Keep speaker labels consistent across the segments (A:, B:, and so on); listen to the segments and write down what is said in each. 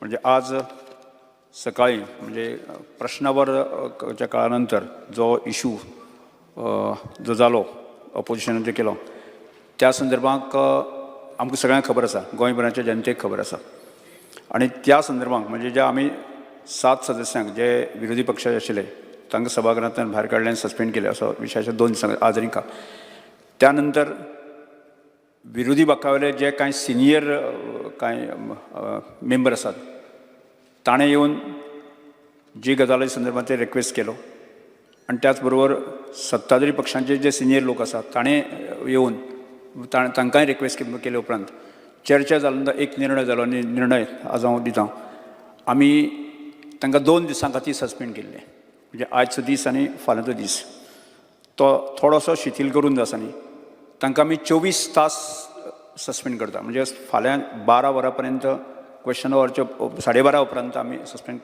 A: म्हणजे आज सकाळी म्हणजे प्रश्नावर च्या काळा नंतर जो इशू जो जालो, ऑपोजिशनान जे केलो, त्या संदर्भाक आमकां सगळ्यांक खबर आसा, गोंयभराच्या जनतेक खबर आसा. आनी त्या संदर्भाक म्हणजे जे आमी सात सदस्यांक जे विरोधी पक्षाचे आशिल्ले तांकां सभाघरांतल्यान भायर काडले आनी सस्पेंड केले असो विशयाचेर 2 दिसां आज आनी काल. त्या नंतर विरोधी बाकावयले जे कांय सिनियर कांय मेंबर आसात, ताणें येवन जी गजाली संदर्भात ते रिक्वेस्ट केलो आनी त्याच बरोबर सत्ताधारी पक्षांचे जे सिनियर लोक आसात ताणें येवन तांकांय रिक्वेस्ट केले उपरांत चर्चा जाल्या नंतर एक निर्णय जालो आनी निर्णय आज हांव दितां. आमी तांकां 2 दिसां खातीर सस्पेंड केल्लें, म्हणजे आयचो दीस आनी फाल्यांचो दीस तो थोडोसो शिथील करून जो आसा न्ही, तांकां आमी 24 तास सस्पेंड करता. म्हणजे फाल्यां 12 वरां पर्यंत, क्वेश्चन अवरच्या 12:30 उपरांत आमी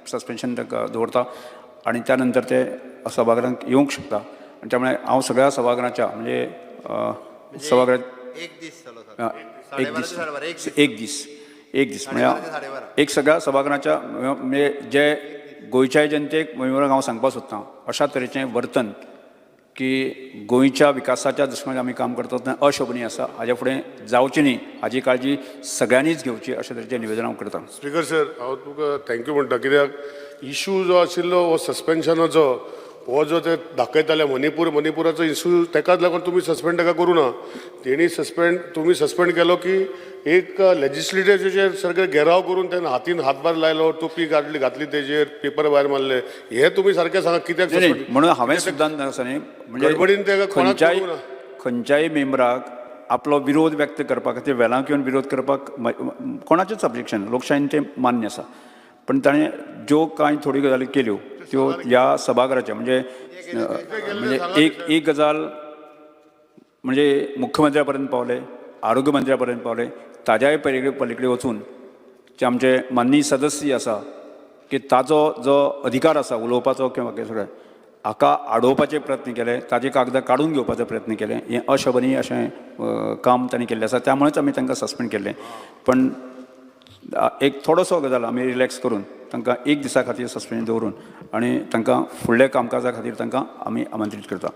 A: सस्पेन्शन तांकां दवरता आनी त्या नंतर ते सभाघरांत येवंक शकता. आनी त्यामुळे हांव सगळ्या सभाघराच्या म्हणजे सभाघरात
B: एक दीस जालो सर.
A: एक
B: 12:30
A: दीस.
B: ते 12:30, एक दीस.
A: एक दीस, एक दीस.
B: 12:30 ते 12:30.
A: म्हणजे एक सगळ्या सभाघराच्या म्हणजे जे गोंयच्या जनतेक मोहिमेक हांव सांगपाक सोदतां, अशा तरेचें वर्तन की गोंयच्या विकासाच्या दृश्टीन आमी काम करतात तें अशोभनीय आसा. हाज्या फुडें जावचें न्ही हाजी काळजी सगळ्यांनीच घेवची अशे तरेचें निवेदन हांव करतां.
C: स्पीकर सर, हांव तुका thank you म्हणटा, कित्याक इशू जो आशिल्लो हो सस्पेन्शनाचो, हो जो ते दाखयताले मणिपूर, मणिपुराचो इशू, तेकाच लागून तुमी सस्पेंड ताका करूं ना. तेणी सस्पेंड, तुमी सस्पेंड केलो की एक लेजिस्लेटिव्हाचेर सारकें घेराव करून तेणे हातीन हातभार लायलो, टोपी काडली घातली, तेजेर पेपर भायर मारले. हे तुमी सारकें सांगा कित्याक
A: नाही,
C: suspend-
A: म्हणून हांवें सुद्दां आसा न्ही म्हणजे
C: गडबडीन तेका कोणाक
A: खंयच्याय
C: करूंक ना.
A: खंयच्याय मेंबराक आपलो विरोध व्यक्त करपा खातीर वेलांक येवन विरोध करपाक कोणाचेच ऑब्जेक्शन, लोकशायेन तें मान्य आसा. पण ताणें ज्यो कांय थोड्यो गजाली केल्यो त्यो ह्या सभाघराच्या म्हणजे म्हणजे एक एक गजाल म्हणजे मुख्यमंत्र्या पर्यंत पावले, आरोग्य मंत्र्या पर्यंत पावले. ताज्याय पलीकडे पलीकडे वचून जे आमचे माननीय सदस्य आसा की ताजो जो अधिकार आसा उलोवपाचो किंवा कितें सगळें, हाका आडोवपाचे प्रयत्न केले, ताजे कागदां काडून घेवपाचो प्रयत्न केले. हें अशोभनीय अशें काम तांणी केल्लें आसा. त्यामुळेच आमी तांकां सस्पेंड केल्लें. पण एक थोडोसो गजाल आमी रिलॅक्स करून तांकां एक दिसा खातीर सस्पेंड दवरून आनी तांकां फुडल्या कामकाजा खातीर तांकां आमी आमंत्रीत करता.